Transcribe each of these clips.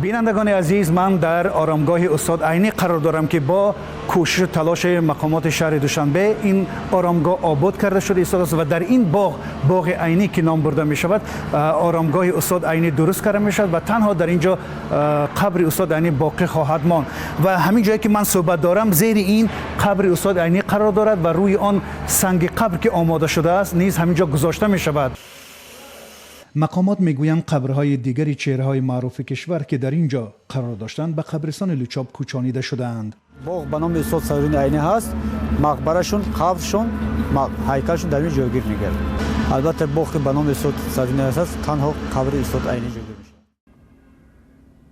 Бинандагони азиз, ман дар оромгоҳи устод Айнӣ қарор дорам, ки бо кӯшишу талоши мақомоти шаҳри Душанбе ин оромгоҳ обод карда шуда истодааст ва дар ин боғ, боғи Айнӣ ки ном бурда мешавад, оромгоҳи устод Айнӣ дуруст карда мешавад ва танҳо дар ин ҷо қабри устод Айнӣ боқӣ хоҳад монд. Ва ҳамин ҷое ки ман суҳбат дорам, зери ин қабри устод Айнӣ қарор дорад ва рӯи он санги қабр, ки омода шудааст, низ ҳамин ҷо гузошта мешавад. Мақомот мегӯянд, қабрҳои дигари чеҳраҳои маъруфи кишвар, ки дар ин ҷо қарор доштанд, ба қабристони Лучоб кӯчонида шудаанд. Боғ ба номи устод Садриддин Айнӣ ҳаст. Мақбарашон, қабршон, ҳайкалшон дар ин ҷойгир мегардад. Албатта, боғ ки ба номи устод Садриддин ҳаст, танҳо қабри устод Айнӣ ҷойгир мешавад.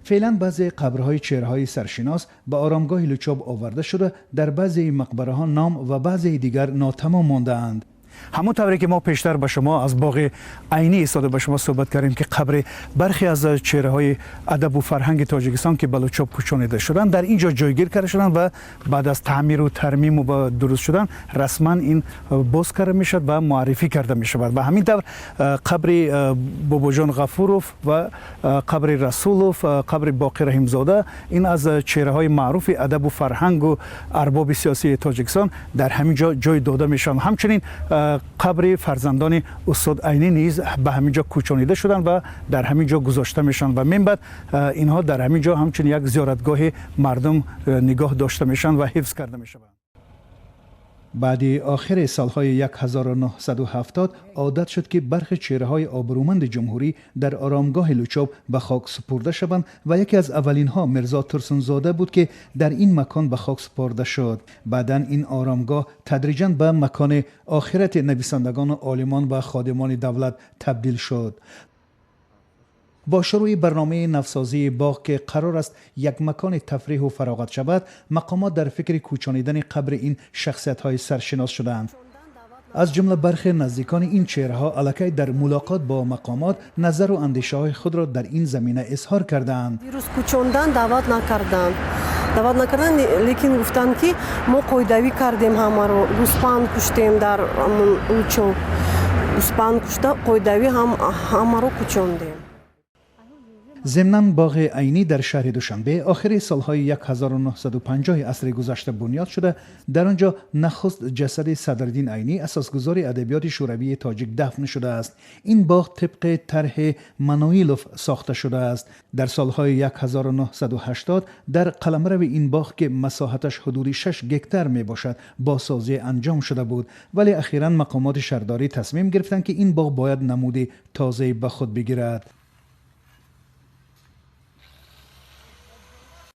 Феълан баъзе қабрҳои чеҳраҳои саршинос ба оромгоҳи Лучоб оварда шуда, дар баъзеи мақбараҳо ном ва баъзеи дигар нотамом мондаанд. Ҳамон тавре ки мо пештар ба шумо аз боғи Айнӣ истода ба шумо суҳбат кардем, ки қабри бархе аз чеҳраҳои адабу фарҳанги Тоҷикистон, ки ба Лучоб кӯчонида шуданд, дар ин ҷо ҷойгир карда шуданд ва баъд аз таъмиру тармиму ба дуруст шудан расман ин боз карда мешавад ва муаррифӣ карда мешавад. Ва ҳамин тавр қабри Бобоҷон Ғафуров ва қабри Расулов, қабри Боқир Раҳимзода, ин аз чеҳраҳои маъруфи адабу фарҳангу арбоби сиёсии Тоҷикистон, дар ҳамин ҷо ҷой дода мешаванд. Ҳамчунин қабри фарзандони устод Айнӣ низ ба ҳамин ҷо кӯчонида шуданд ва дар ҳамин ҷо гузошта мешаванд ва минбаъд инҳо дар ҳамин ҷо ҳамчун як зиёратгоҳи мардум нигоҳ дошта мешаванд ва ҳифз карда мешаванд. Баъди охири солҳои 1970 одат шуд, ки бархе чеҳраҳои обрӯманди ҷумҳурӣ дар оромгоҳи Лучоб ба хок супурда шаванд ва яке аз аввалинҳо Мирзо Турсунзода буд, ки дар ин макон ба хок супорда шуд. Баъдан ин оромгоҳ тадриҷан ба макони охирати нависандагону олимон ва ходимони давлат табдил шуд. Бо шурӯи барномаи навсозии боғ, ки қарор аст як макони тафриҳу фароғат шавад, мақомот дар фикри кӯчонидани қабри ин шахсиятҳои саршинос шудаанд. Аз ҷумла бархе наздикони ин чеҳраҳо аллакай дар мулоқот бо мақомот назару андешаҳои худро дар ин замина изҳор кардаанд. Дирӯз кӯчондан даъват накарданд, даъват накарданд, лекин гуфтанд, ки мо қоидавӣ кардем, ҳамаро гӯспанд куштем, дар Лучоб гӯспанд кушта, қоидавӣ ҳамаро кӯчондем. Зимнан, боғи Айнӣ дар шаҳри Душанбе охири солҳои 1950 асри гузашта бунёд шуда, дар он ҷо нахуст ҷасади Садриддин Айнӣ, асосгузори адабиёти шӯравии тоҷик, дафн шудааст. Ин боғ тибқи тарҳи Мануилов сохта шудааст. Дар солҳои 1980 дар қаламрави ин боғ, ки масоҳаташ ҳудуди 6 гектар мебошад, бозсозӣ анҷом шуда буд, вале ахиран мақомоти шаҳрдорӣ тасмим гирифтанд, ки ин боғ бояд намуди тозае ба худ бигирад.